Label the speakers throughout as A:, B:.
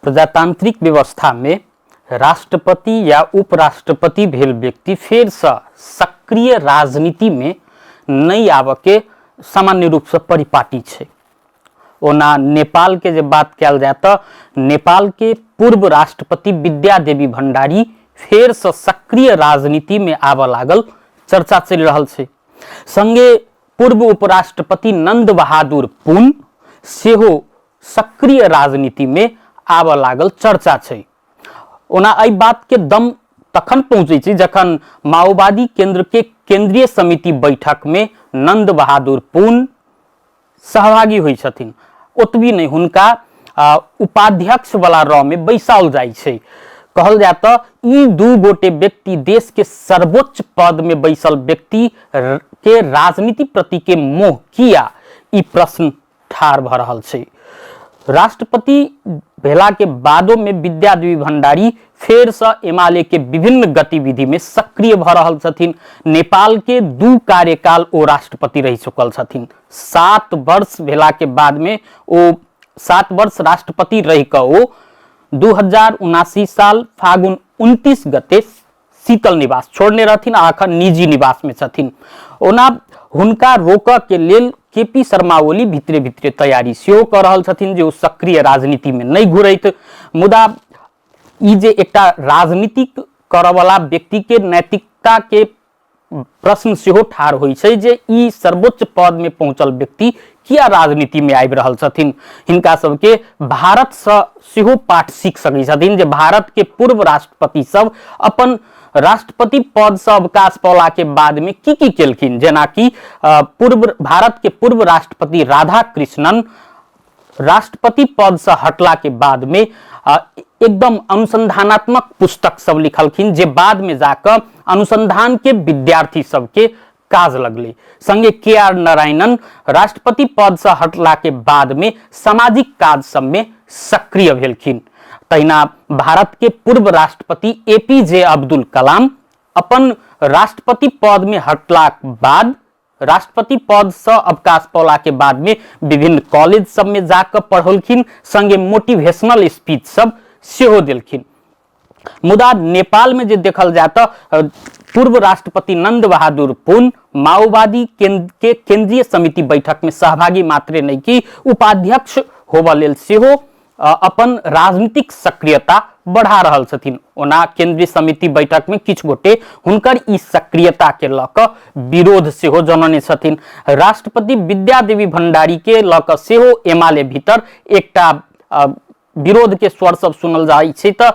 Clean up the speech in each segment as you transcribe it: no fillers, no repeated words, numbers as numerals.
A: प्रजातांत्रिक व्यवस्था में राष्ट्रपति या उपराष्ट्रपति भेल व्यक्ति फेरसँ सक्रिय राजनीतिमे नहि आबऽके सामान्य रूपसँ परिपाटी छै। ओना नेपालके जे बात कयल जाय तऽ नेपालके पूर्व राष्ट्रपति विद्या देवी भण्डारी फेरसँ सक्रिय राजनीतिमे आबऽ लागल चर्चा चलि रहल छै। संगे पूर्व उपराष्ट्रपति नंद बहादुर पुन सेहो सक्रिय राजनीतिमे आबऽ लागल चर्चा छै। ओना एहि बातके दम तखन पहुँचै छै जखन माओवादी केंद्रके केंद्रीय समिति बैठकमे नंद बहादुर पुन सहभागी होइ छथिन। ओतबी नहि, हुनका उपाध्यक्ष वाला रॉ में बैसाओल जाइ छै। कहल जाय तऽ ई दू गोटे व्यक्ति देश के सर्वोच्च पद में बैसल व्यक्ति के राजनीति प्रति के मोह किया, ई प्रश्न ठाढ़ भऽ रहल छै। राष्ट्रपति भेला के बादो में विद्या देवी भंडारी फेरसँ एमाले के विभिन्न गतिविधि में सक्रिय भऽ रहल छथिन। नेपाल के 2 कार्यकाल ओ राष्ट्रपति रहि चुकल छथिन। 7 वर्ष भेला के बाद में ओ 7 वर्ष राष्ट्रपति रहि कऽ ओ 2079 साल फागुन 29 गते शीतल निवास छोड़ने रहथिन आ अखन निजी निवास में छथिन। ओना हुनका रोकऽ के लेल के पी शर्मा ओली भितरे भितरे तैयारी सेहो कऽ रहल छथिन जे ओ सक्रिय राजनीति में नहि घुरैत। मुदा ई जे एकटा राजनीतिक करऽवला व्यक्ति के नैतिकता के प्रश्न सेहो ठाढ़ होइ छै जे ई सर्वोच्च पद में पहुंचल व्यक्ति किया राजनीति में आबि रहल छथिन। हिनका सबके भारत से सेहो पाठ सीख सकै छथिन जे भारत के पूर्व राष्ट्रपति सब अपन राष्ट्रपति पद से अवकाश पौला के बाद में की की केलखिन। जेनाकि पूर्व भारत के पूर्व राष्ट्रपति राधा कृष्णन राष्ट्रपति पद से हटला के बाद में एकदम अनुसंधानात्मक पुस्तक सब लिखलखिन जे बाद में जाकर अनुसंधान के विद्यार्थी सबके काज लगले। संगे के आर नारायणन राष्ट्रपति पद से हटला के बाद में सामाजिक काज सब में सक्रिय भेलखिन। तहिना भारत के पूर्व राष्ट्रपति ए पी जे अब्दुल कलाम अपन राष्ट्रपति पद में हटला के बाद राष्ट्रपति पद से अवकाश पौला के बाद में विभिन्न कॉलेज सब में जाकर पढ़ौलखिन, संगे मोटिवेशनल स्पीच सब सेहो देलखिन। मुदा नेपाल में जे देखल जाय तऽ पूर्व राष्ट्रपति नंद बहादुर पुन माओवादी के केंद्रीय समिति बैठक में सहभागी मात्रे नहीं की उपाध्यक्ष होबऽ लेल सेहो अपन राजनीतिक सक्रियता बढ़ा रहल छथिन। ओना केंद्रीय समिति बैठक में किछु गोटे हुनकर ई सक्रियता के लऽ कऽ विरोध सेहो जनौने छथिन। राष्ट्रपति विद्या देवी भंडारी के लऽ कऽ सेहो एमाले भीतर एकटा विरोध के स्वर सब सुनल जाइ छै तऽ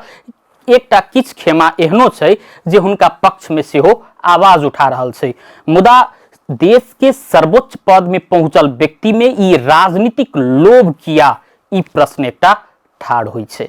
A: एकटा किछु खेमा एहनो छै जे हुनका पक्ष में सेहो आवाज उठा रहल छै। मुदा देश के सर्वोच्च पद में पहुंचल व्यक्ति में ई राजनीतिक लोभ किया, ई प्रश्न एकटा ठाढ़ होइ छै।